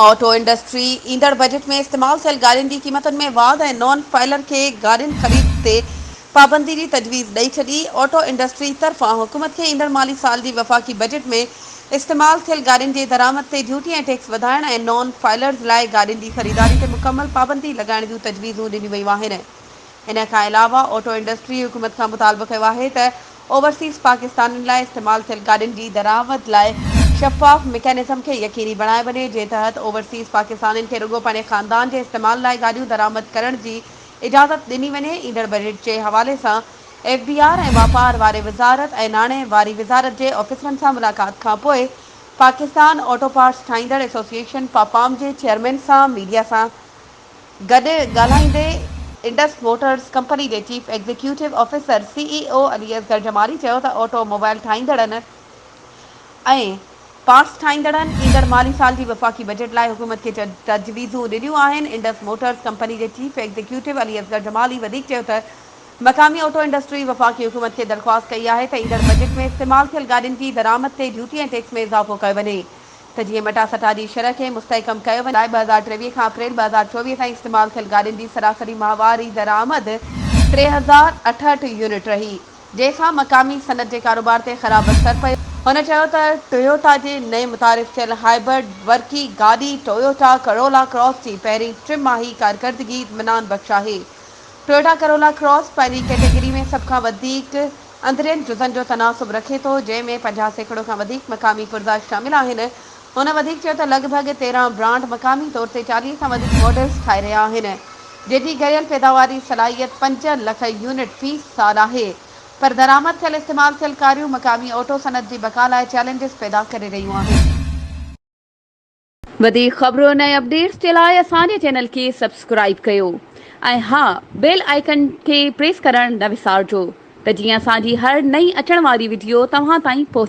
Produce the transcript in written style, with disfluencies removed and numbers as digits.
Auto industry ايندڙ budget ۾ استعمال ٿيل گاڏين جي قيمتن ۾ واڌ ۽ نان فائلر کي گاڏين خريد تي پابندي جي تجويز ڏئي ڇڏي. آٽو انڊسٽري طرفان حڪومت کي ايندڙ مالي سال جي وفاقي بجيٽ ۾ استعمال ٿيل گاڏين جي درآمد تي ڊيوٽي ۽ ٽيڪس وڌائڻ ۽ نان فائلرز لاء گاڏين جي خريداري تي مڪمل پابندي لڳائڻ جون تجويزون ڏنيون ويون آهن. ان کان علاوه آٽو انڊسٽري حڪومت کان مطالبو ڪيو آهي ته اوورسيز پاڪستانين لاء استعمال ٿيل گاڏين جي درآمد لاء شفاف مڪينزم کي يقيني بڻايو وڃي، جنهن تحت اوورسيز پاڪستانين کي رڳو پنهنجي خاندان جي استعمال لاء گاڏيون درآمد ڪرڻ جي اجازت ڏني وڃي. ايندڙ بجيٽ جي حوالي سان ايف بي آر ۽ واپار واري وزارت ۽ ناڻي واري وزارت جي آفيسرن سان ملاقات کانپوء پاڪستان آٽو پارٽس ٺاهيندڙ ايسوسيئيشن پاپام جي چيئرمين سان ميڊيا سان گڏ ڳالهائيندي انڊس موٽرز ڪمپني جي chief executive officer, C E O, Ali Asghar Jamali چيو ته آٽو موبائل ٺاهيندڙن ۽ پارٽس ٺاهيندڙن ايندڙ مالي سال جي وفاقي بجيٽ لاء حڪومت کي تجويزون ڏنيون آهن. انڊس موٽرز ڪمپني جي چيف ايگزيڪيوٽو علي اصغر جمالي وڌيڪ چيو ته مقامي آٽو انڊسٽري وفاقي حڪومت کي درخواست ڪئي آهي ته ايندڙ بجيٽ ۾ استعمال ٿيل گاڏين جي درآمد تي ڊيوٽي ۽ ٽيڪس ۾ اضافو ڪيو وڃي. ته جيئن مٽاسٽا جي شرح کي مستحڪم ڪيو وڃي. لاء 2023 کان اپريل 2024 تائين استعمال ٿيل گاڏين جي سراسري ماهواري درآمد 3068 يونٽ رهي، جنهن سان مقامي صنعت جي ڪاروبار تي خراب اثر پيو. هن چيو ته ٽويوٽا جي نئين متعارف ٿيل هائبرڊ برقي گاڏي ٽويوٽا ڪرولا ڪراس جي پهرين ٽه ماهي ڪارڪردگي اطمينان بخش آهي. ٽويوٽا ڪرولا ڪراس پنهنجي ڪيٽيگري ۾ سڀ کان وڌيڪ اندرين جزن جو تناسب رکي ٿو، جنهن ۾ 50% کان وڌيڪ مقامي پرزا شامل آهن. هن وڌيڪ چيو ته لڳ ڀڳ 13 برانڊ مقامي طور تي 40 کان وڌيڪ ماڊلز ٺاهي رهيا آهن، جنهن جي گهريل پيداواري صلاحيت پنج لک يونٽ في سال آهي، پر درآمد ٿيل استعمال ٿيل ڪاريون مقامي آٽو صنعت جي بقا لاء چئلينجز پيدا ڪري رهيون آهن. وڌيڪ خبرن ۽ اپڊيٽس جي لاء اسان جي چينل کي سبسڪرائيب ڪيو ۽ ها بيل آئيڪن کي پريس ڪرڻ نه وسارجو ته جيئن اسان جي هر نئين اچڻ واري وڊيو توهان تائين پهچي.